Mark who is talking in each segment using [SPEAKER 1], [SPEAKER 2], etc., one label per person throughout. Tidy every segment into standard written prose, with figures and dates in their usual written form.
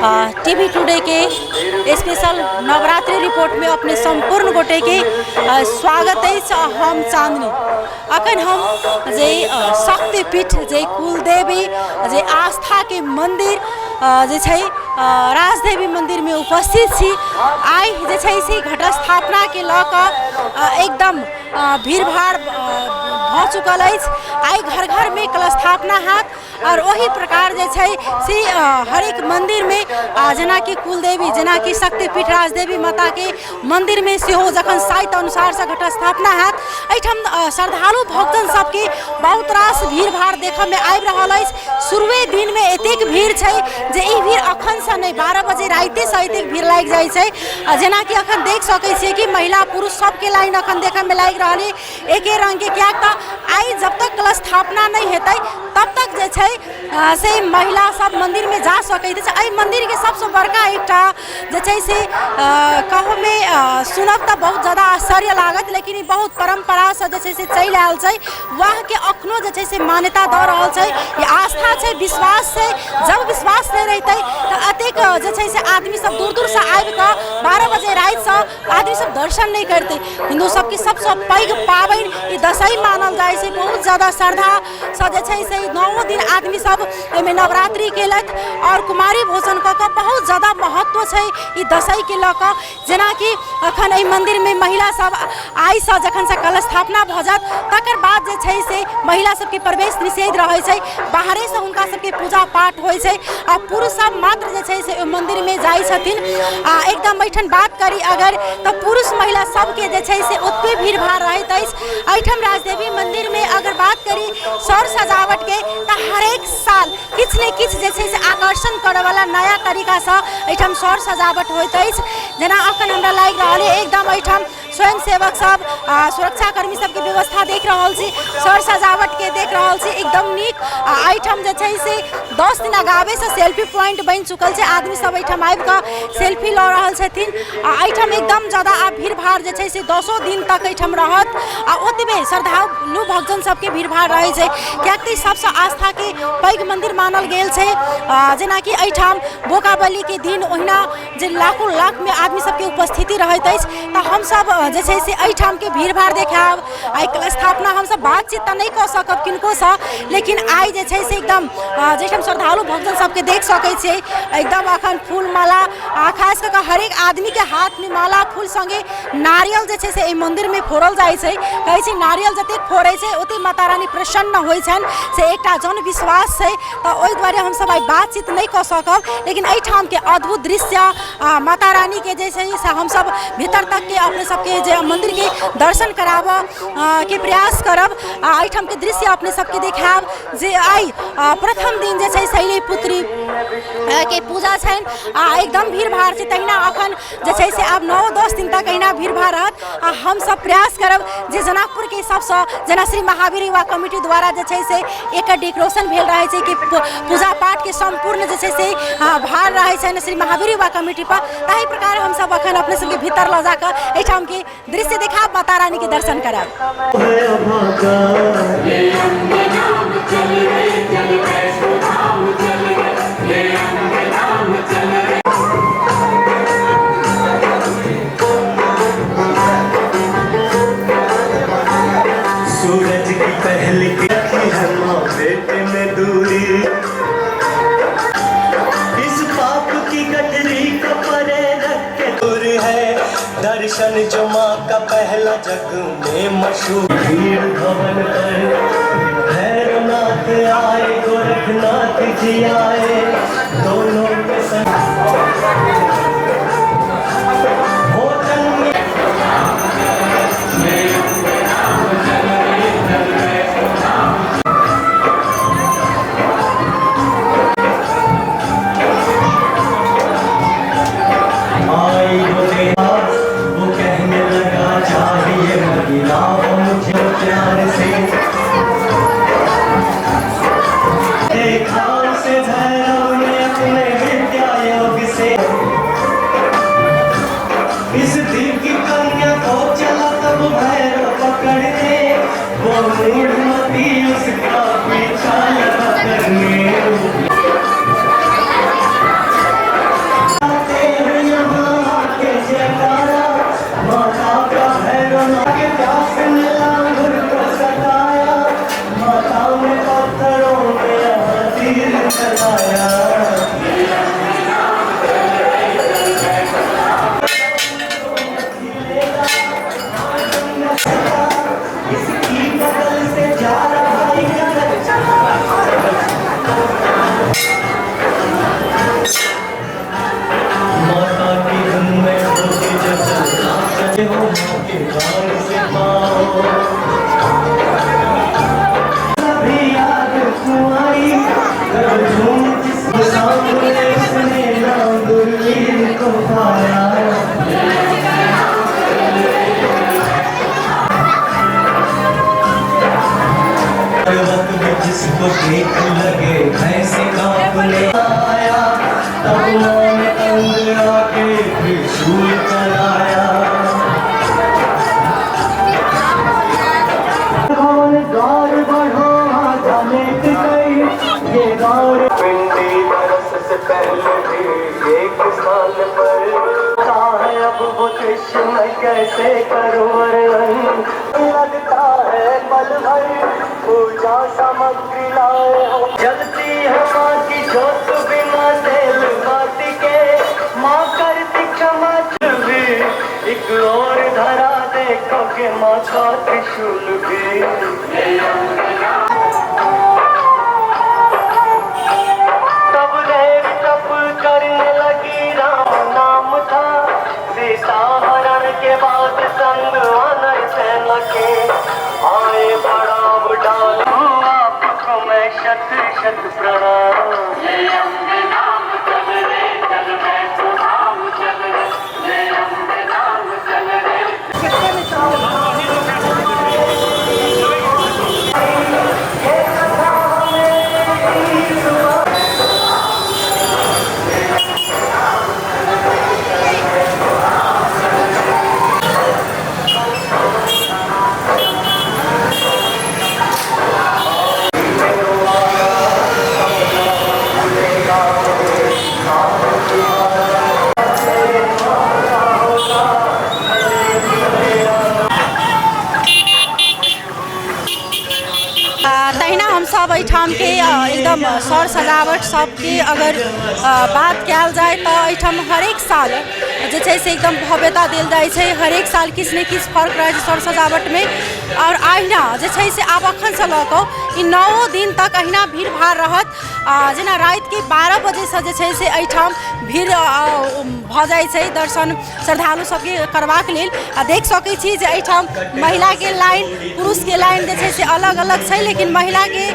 [SPEAKER 1] TV today के special Navratri report में अपने सम्पूर्ण गोटे के स्वागत अछि। हम चांदनी अखन हम जे शक्तिपीठ जे कुलदेवी जे आस्था के मंदिर जे छै राजदेवी मंदिर में उपस्थित छी। आइ जे छै से घट स्थापना के लऽ कऽ एकदम भीड़ भाड़ भऽ चुकल अछि। आइ घर घर में कलशस्थापना हैत और ओही प्रकार जे छै से हरेक मन्दिरमे जेनाकि कुलदेवी जेनाकि शक्तिपीठ राजदेवी माताके मन्दिरमे सेहो जखन साइत अनुसारसँ घट स्थापना हैत, एहिठाम श्रद्धालु भक्तजन सबके बहुत रास भीड़ भाड़ देखऽमे आबि रहल अछि। शुरुए दिनमे एतेक भीड़ छै जे ई भीड़ अखनसँ नहि 12 बजे रातिसँ एतेक भीड़ लागि जाइ छै। जेनाकि अखन देख सकै छियै कि महिला पुरुष सबके लाइन अखन देखऽमे लागि रहल अइ एके रङ्गके, किएक तऽ आइ जब तक कलश स्थापना नहि हेतै तब तक जे छै से महिला सब मन्दिरमे जा सकैत अछि। एहि मन्दिरके सबसँ बड़का एकटा जे छै से कहऽमे सुनब तऽ बहुत जादा आश्चर्य लागत, लेकिन ई बहुत परम्परासँ जे छै से चलि आयल छै, वएहके अखनो जे छै से मान्यता दऽ रहल छै। ई आस्था छै, विश्वास छै। जब विश्वास नहि रहितै तऽ एतेक जे छै से आदमी सब दूर दूरसँ आबिकऽ 12 बजे रातिसँ आदमी सब दर्शन नहि करतै। हिन्दू सबके सबसँ पैघ पाबनि ई दसैँ मानल जाइ छै। बहुत जादा श्रद्धासँ जे छै से 9 दिन आदमी सब एहिमे नवरात्रि केलथि आओर कुमारी भोजन कऽ कऽ बहुत जादा महत्व छै ई दसैँके लऽ कऽ। जेनाकि अखन एहि मन्दिरमे महिला सब आइसँ जखनसँ कलश स्थापना भऽ जायत तकर बाद जे छै से महिला सबके प्रवेश निषेध रहै छै, बाहरेसँ हुनका सबके पूजा पाठ होइ छै आ पुरुष सब मात्र जे छै से ओहि मन्दिरमे जाइ छथिन। आ एकदम एहिठाम बात करी अगर तऽ पुरुष महिला सबके जे छै से ओतबे भीड़ भाड़ रहैत अछि। एहिठाम राजदेवी मन्दिरमे अगर बात करी सौर सजावटके तऽ हरेक साल किछु ने किछु जे छै से आकर्षण करऽवला नया तरीकासँ एहिठाम सौर सजावट होइत अछि। जेना अखन हमरा लागि रहल अइ एकदम एहिठाम स्वयंसेवक सब आ सुरक्षाकर्मी सबके व्यवस्था देख रहल छी, सर सजावटके देख रहल छी एकदम नीक। आ एहिठाम जे छै से 10 दिन अगावेसँ सेल्फी पॉइंट बनि चुकल छै, आदमी सब एहिठाम आबिकऽ सेल्फी लऽ रहल छथिन। आ एहिठाम एकदम जादा आब भीड़ भाड़ जे छै से 10 दिन तक एहिठाम रहत आ ओतबे श्रद्धालु भक्तजन सबके भीड़ भाड़ रहै छै, किएक तऽ ई सबसँ आस्थाके पैघ मन्दिर मानल गेल छै। जेनाकि एहिठाम बोका बलिके दिन ओहिना जे लाखों लाखमे आदमी सबके उपस्थिति रहैत अछि, तऽ हमसब जे छै से एहिठामके भीड़ भाड़ देखायब। आइ कलश स्थापना हमसब बातचीत तऽ नहि कऽ सकब किनकोसँ, लेकिन आइ जे छै से एकदम जाहिठाम श्रद्धालु भक्तजन सबके देख सकै छियै एकदम अखन फूल माला आ खास कऽ कऽ हरेक आदमीके हाथमे माला फूल सङ्गे नारियल जे छै से एहि मन्दिरमे फोड़ल जाइ छै। कहै छै नारियल जतेक फोड़ै छै ओतेक माता रानी प्रसन्न होइ छनि, से एकटा जनविश्वास छै। तऽ ओहि दुआरे हमसब आइ बातचीत नहि कऽ सकब, लेकिन एहिठामके अद्भुत दृश्य आ माता रानीके जे छै से हमसब भीतर तकके अपने सबके जे मन्दिरके दर्शन कराबऽ के प्रयास करब आ एहिठामके दृश्य अपने सबके देखायब जे आइ प्रथम दिन जे छै शैली पुत्री के पूजा छनि आ एकदम भीड़ भाड़ छै। तहिना अखन जे छै से आब 9-10 दिन तक एहिना भीड़ भाड़ रहत आ हमसब प्रयास करब जे जनकपुरके सबसँ जेना श्री महावीर युवा कमिटी द्वारा जे छै से एकर डेकोरेशन भेल रहै छै कि पूजा पाठके सम्पूर्ण जे छै से भार रहै छनि श्री महावीर युवा कमिटी पर, ताहि प्रकार हमसब अखन अपने सबके भीतर लऽ जाकऽ एहिठामके दृश्य देखायब, माता रानीके दर्शन करायब।
[SPEAKER 2] सूरज की पहली की है माँ बेटे में दूरी, इस पाप की गठरी को परे रख के दूर है दर्शन जो माँ का पहला जग में मशहूर। भीड़ भवन पर भैरवनाथ आए, गोरखनाथ जी आए, दोनों के संग भोजन में आई वो देखा, वो कहने लगा चाहिए मदीना वो मुझे प्यार से देखा उसे भैरव ने अपने को देख लगे भैंस कांपने आया, तब माँ ने अंग आके त्रिशूल चलाया। भवन द्वार बढ़ो जाने कई ये गौर पिंडी बरस से पहले भी एक साल पर का है। अब वो दृश्य मैं कैसे करूँ वर्णन, लगता है पल भर पूजा सामग्री लाए हो। जलती है माँ की जोत बिना तेल बाती के, माँ करती क्षमा भी एक और धरा देखोगे माँ का त्रिशूल भी। तब देव तप करने लगी राम नाम था, सीता हरण के बाद संग वानर सेना के आए पड़ाव डालू आपको मैं शत शत प्रणाम।
[SPEAKER 1] तहिना हमसब एहिठामके एकदम सर सजावट सबके अगर बात कयल जाय तऽ एहिठाम हरेक साल जे छै से एकदम भव्यता देल जाइ छै। हरेक साल किछु ने किछु फर्क रहै छै सर सजावटमे। आओर अहिना जे छै से आब अखनसँ लऽ कऽ ई 9 दिन तक अहिना भीड़ भाड़ रहत। जेना रातिके 12 बजेसँ जे छै से एहिठाम भीड़ भऽ जाइ छै दर्शन श्रद्धालु सबके करबाक लेल। आ देख सकै छी जे एहिठाम महिलाके लाइन पुरुषके लाइन जे छै से अलग अलग छै, लेकिन महिलाके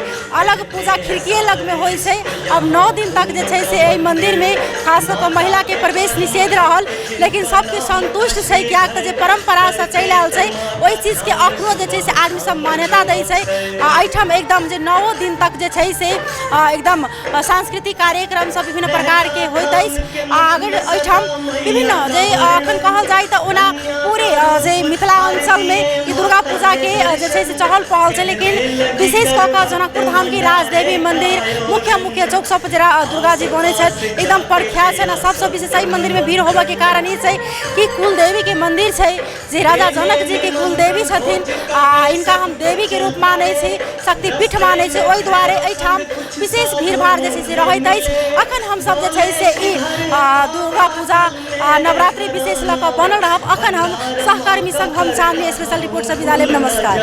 [SPEAKER 1] अलग पूजा खिड़किए लगमे होइ छै। अब 9 दिन तक जे छै से एहि मन्दिरमे खास कऽ कऽ महिलाके प्रवेश निषेध रहल, लेकिन सबके सन्तुष्ट छै किएक तऽ जे परम्परासँ चलि आयल छै ओहि चीजके अखनो जे छै से आदमी सब मान्यता दै छै। आ एहिठाम एकदम जे 9 दिन तक जे छै से एकदम सांस्कृतिक कार्यक्रम सब विभिन्न प्रकारके होइत अछि। आ अगर एहिठाम विभिन्न जे अखन कहल जाय तऽ ओना पूरे जे मिथिलाञ्चलमे ई दुर्गा पूजाके जे छै से चहल पहल छै, लेकिन विशेष कऽ कऽ जनकपुर धामके राजदेवी मन्दिर मुख्य मुख्य चौक सब पर जे दुर्गा जी बनै छथि एकदम प्रख्यात छनि। आ सबसँ विशेष एहि मन्दिरमे भीड़ होबऽके कारण ई छै कि कुलदेवीके मन्दिर छै, जे राजा जनक जीके कुलदेवी छथिन आ इनका हम देवीके रूप मानै छी, शक्तिपीठ मानै छी, ओहि दुआरे एहिठाम विशेष भीड़भाड़ जे छै से रहैत अछि। अखन हमसब जे छै से ई दुर्गा पूजा नवरात्रि विशेष लऽ कऽ बनल रहब। अखन हम सहकर्मी संग हम चाँदनी स्पेशल रिपोर्टसँ विदा लेब। नमस्कार।